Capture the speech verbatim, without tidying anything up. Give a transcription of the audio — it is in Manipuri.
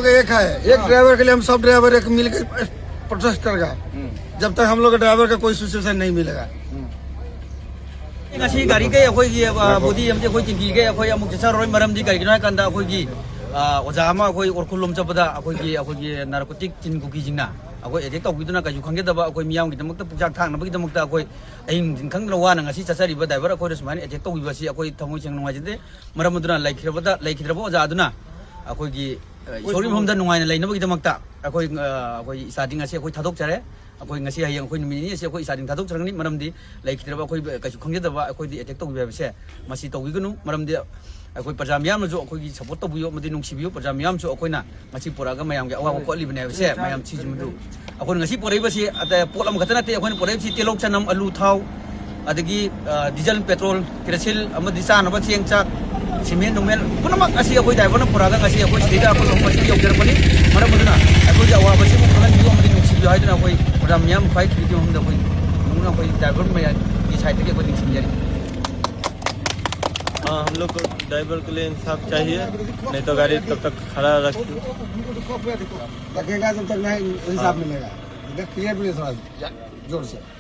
एक है, एक ड्राइवर के लिए हम सब ड्राइवर एक मिलकर प्रोटेस्ट करेगा, जब तक हम लोग के ड्राइवर का कोई सिचुएशन नहीं मिलेगा। ꯉꯁꯤ ꯒꯥꯔꯤꯈꯩ ꯑꯩꯈꯣꯏꯒꯤ, ꯑ, ꯕꯣꯗꯤ ꯑꯃꯗꯤ ꯑꯩꯈꯣꯏ ꯇꯤꯟꯒꯤꯈꯩ ꯑꯩꯈꯣꯏ ꯑꯃꯨꯛ ꯆꯠꯆꯔꯔꯣꯏ꯫ ꯃꯔꯝꯗꯤ ꯀꯔꯤꯒꯤꯅꯣ ꯍꯥꯏ ꯀꯥꯟꯗ ꯑꯩꯈꯣꯏꯒꯤ, ꯑ, ꯑꯣꯖꯥ ꯑꯃ ꯑꯩꯈꯣꯏ ꯎꯈ꯭ꯔꯨꯜ ꯂꯣꯝ ꯆꯠꯄꯗ ꯑꯩꯈꯣꯏꯒꯤ, ꯑꯩꯈꯣꯏꯒꯤ ꯅꯥꯔꯀꯣꯇꯤꯛ ꯆꯤꯟ ꯀꯨꯀꯤꯁꯤꯡꯅ ꯑꯩꯈꯣꯏ ꯑꯦꯇꯦꯛ ꯇꯧꯕꯤꯗꯨꯅ ꯀꯩꯁꯨ ꯈꯪꯖꯗꯕ ꯑꯩꯈꯣꯏ ꯃꯤꯌꯥꯝꯒꯤꯗꯃꯛꯇ ꯄꯨꯛꯆꯥꯛ ꯊꯥꯡꯅꯕꯒꯤꯗꯃꯛꯇ ꯑꯩꯈꯣꯏ ꯑꯍꯤꯡ ꯅꯨꯡꯊꯤꯟ ꯈꯪꯗꯅ ꯋꯥꯅ ꯉꯁꯤ ꯆꯠꯆꯔꯤꯕ ꯗ꯭ꯔꯥꯏꯚꯔ ꯑꯩꯈꯣꯏꯗ ꯁꯨꯃꯥꯏꯅ ꯑꯦꯇꯦꯛ ꯇꯧꯕꯤꯕꯁꯤ ꯑꯩꯈꯣꯏ ꯊꯃꯣꯏ ꯁꯦꯡꯅ ꯅꯨꯡꯉꯥꯏꯖꯗꯦ꯫ ꯃꯔꯝ ꯑꯗꯨꯅ ꯂꯩꯈꯤꯗ꯭ꯔꯕꯗ, ꯂꯩꯈꯤꯗ꯭ꯔꯕ ꯑꯣꯖꯥ ꯑꯗꯨꯅ ꯑꯩꯈꯣꯏꯒꯤ, ꯑ, ꯏꯁꯣꯔꯒꯤ ꯃꯐꯝꯗ ꯅꯨꯡꯉꯥꯏꯅ ꯂꯩꯅꯕꯒꯤꯗꯃꯛꯇ ꯑꯩꯈꯣꯏ, ꯑ, ꯑꯩꯈꯣꯏ ꯏꯆꯥꯗꯤ ꯉꯁꯤ ꯑꯩꯈꯣꯏ ꯊꯥꯗꯣꯛꯆꯔꯦ꯫ ꯑꯩꯈꯣꯏ ꯉꯁꯤ, ꯍꯌꯦꯡ, ꯑꯩꯈꯣꯏ ꯅꯨꯃꯤꯠ ꯅꯤꯅꯤ ꯑꯁꯤ ꯑꯩꯈꯣꯏ ꯏꯆꯥꯗꯤ ꯊꯥꯗꯣꯛꯆꯔꯒꯅꯤ꯫ ꯃꯔꯝꯗꯤ ꯂꯩꯈꯤꯗ꯭ꯔꯕ ꯑꯩꯈꯣꯏ ꯀꯩꯁꯨ ꯈꯪꯖꯗꯕ ꯑꯩꯈꯣꯏꯗꯤ ꯑꯦꯇꯦꯛ ꯇꯧꯕꯤꯕ ꯍꯥꯏꯕꯁꯦ ꯃꯁꯤ ꯇꯧꯕꯤꯒꯅꯨ꯫ ꯃꯔꯝꯗꯤ ꯑꯩꯈꯣꯏ ꯄ꯭ꯔꯖꯥ ꯃꯤꯌꯥꯝꯅꯁꯨ ꯑꯩꯈꯣꯏꯒꯤ ꯁꯞꯄꯣꯔꯠ ꯇꯧꯕꯤꯌꯨ ꯑꯃꯗꯤ ꯅꯨꯡꯁꯤꯕꯤꯌꯨ꯫ ꯄ꯭ꯔꯖꯥ ꯃꯤꯌꯥꯝꯁꯨ ꯑꯩꯈꯣꯏꯅ ꯉꯁꯤ ꯄꯨꯔꯛꯑꯒ ꯃꯌꯥꯝꯒꯤ ꯑꯋꯥꯕ ꯀꯣꯛꯍꯜꯂꯤꯕꯅꯦ ꯍꯥꯏꯕꯁꯦ ꯃꯌꯥꯝ ꯁꯤꯁꯤꯃꯗꯨ ꯑꯩꯈꯣꯏꯅ ꯉꯁꯤ ꯄꯨꯔꯛꯏꯕꯁꯤ ꯑꯇꯩ ꯄꯣꯠ ꯑꯃꯈꯛꯇ ꯅꯠꯇꯦ꯫ ꯑꯩꯈꯣꯏꯅ ꯄꯨꯔꯛꯏꯕꯁꯤ ꯇꯤꯜꯍꯧ, ꯆꯅꯝ, ꯑꯂꯨ, ꯊꯥꯎ, ꯑꯗꯒꯤ, ꯑ, ꯗꯤꯖꯜ, ꯄꯦꯇ꯭ꯔꯣꯜ, ꯀꯦꯔꯣꯁꯤꯟ ꯑꯃꯗꯤ ꯆꯥꯅꯕ ꯆꯦꯡ, ꯆꯥꯛ, ꯁꯤꯃꯦꯟ, ꯅꯨꯡꯃꯦꯟ ꯄꯨꯝꯅꯃꯛ ꯑꯁꯤ ꯑꯩꯈꯣꯏ ꯗ꯭ꯔꯥꯏꯚꯔꯅ ꯄꯨꯔꯛꯑꯒ ꯉꯁꯤ ꯑꯩꯈꯣꯏ ꯁꯤꯗꯩꯗ ꯑꯩꯈꯣꯏ ꯃꯐꯝ ꯑꯁꯤꯗ ꯌꯧꯖꯔꯛꯄꯅꯤ꯫ ꯃꯔꯝ ꯑꯗꯨꯅ ꯑꯩꯈꯣꯏꯒꯤ ꯑꯋꯥꯕꯁꯤꯕꯨ ꯈꯪꯍꯟꯕꯤꯌꯨ ꯑꯃꯗꯤ ꯅꯨꯡꯁꯤꯕꯤꯌꯨ ꯍꯥꯏꯗꯨꯅ ꯑꯩꯈꯣꯏ ꯄ꯭ꯔꯣꯒ꯭ꯔꯥꯝ ꯃꯤꯌꯥꯝ ꯈ꯭ꯋꯥꯏ ꯊꯤꯕꯒꯤ ꯃꯐꯝꯗ ꯑꯩꯈꯣꯏ ꯅꯧꯅ ꯑꯩꯈꯣꯏ ꯗ꯭ꯔꯥꯏꯚꯔ ꯃꯌꯥꯝꯒꯤ ꯁꯥꯏꯠꯇꯒꯤ ꯑꯩꯈꯣꯏ ꯅꯤꯡꯁꯤꯡꯖꯔꯤ꯫ हाँ, हम लोग को ड्राइवर के लिए इंसाफ चाहिए, नहीं तो गाड़ी तब तक खड़ा रख लगेगा जब तक नहीं इंसाफ मिलेगा। इधर क्लियर भी थोड़ा जोर से।